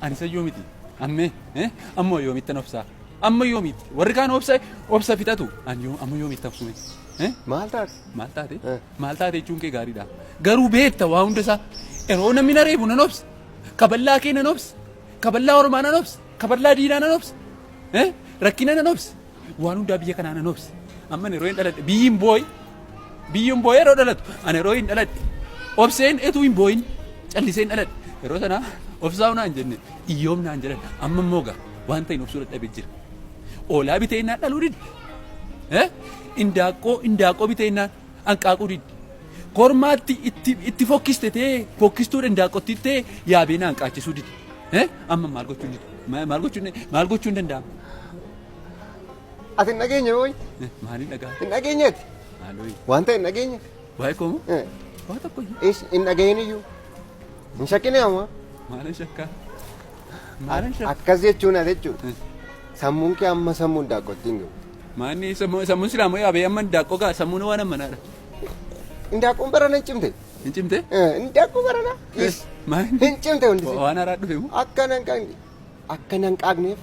Ani sayyoo miti. Ammee amma yoomittan obsaa? Amma yoomitti? Warri kaan obsa obsa fixatu. Ani yoo amma yoomitti obsume? Maal taate? Maal taate? Eh. Maal taate jechuun kee gaariidha. Garuu beekta waa hunda isaa. Yeroo namni na reebu nan obsa. Kaballaa kee nan obsa. Kaballaa ormaa nan obsa. Kaballaa diinaa nan obsa. Rakkina nan obsa. Waan hundaa biyya kanaa nan obsa. Amma yeroo hin dhaladhe biyyi hin boo'i. Biyyi hin boo'i yeroo dhalatu. Ani yeroo hin dhaladhe. Obseen etuu hin boo'in. Calliseen dhaladhe. Yeroo sana obsaa naan jenne iyyoom naan jedhan. Amma immoo gaa waan ta'in obsuu dadhabee jira. Oolaa bitee innaan dhaluu didde. Indaaqqoo indaaqqoo bitee innaan hanqaaquu didde. Kormaatti itti itti fokkiste ta'ee fokkistuudha indaaqqootti ta'ee yaabee naan qaachisuu didde. Amma maal gochuun didde? Maal gochuun maal gochuun danda'ama? Ati hin dhageenye hooyi? Maaliin dhagaa? Hin dhageenyeeti? Maaloo? Waan ta'e hin dhageenye? Waa'ee koo moo? Eh. Waa tokko iyyuu. Is hin dhagahin iyyuu. Hin shakkine amma. Maalan shakkaa? Maalan shakkaa? Akkas jechuun ati jechuun. Eh. Sammuun kee amma sammuun daaqqotti hin gahu. Maanni sammuun silaa moo yaabee amma indaaqqoo gaa sammuun waan ammanaadha. Indaaqqoon barana hin cimte. Hin cimte? Eh, Indaaqqoo barana. Is. Maanni? Hin cimte hundi. Waan haaraa dhufe moo? Akka nan qaaqne akka nan qaaqneef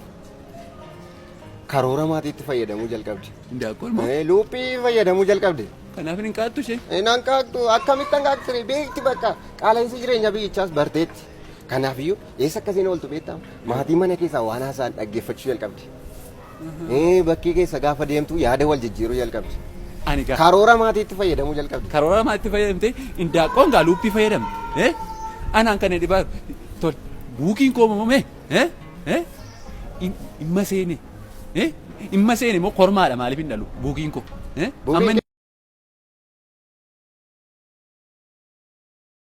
karoora maatiitti fayyadamuu jalqabde. Indaaqqoon moo? Eh, Luuphii fayyadamuu jalqabde. Kanaaf hin qaattu ishee. Nan qaaqxu akkamitti hin qaaqxire beekti bakka qaala'insi jireenya biyyichaas barteetti. Kanaafiyyuu eessa akkasiin ooltu beektaa? Maatii mana keessaa waan haasa'an dhaggeeffachuu jalqabde. Eh, Bakkee keessa gaafa deemtu yaada wal jijjiiruu jalqabde. Ani gaa Karoora maatiitti fayyadamuu jalqabde. Karoora maatiitti fayyadamte indaaqqoon gaa luuppii fayyadamte. Eh? Anaan kana dhibaa tol buukiin koo moomee eh? Eh? Imma seene eh? Imma seene immoo kormaadha maaliif hin dhalu buukiin koo. Eh? Buukiin Amma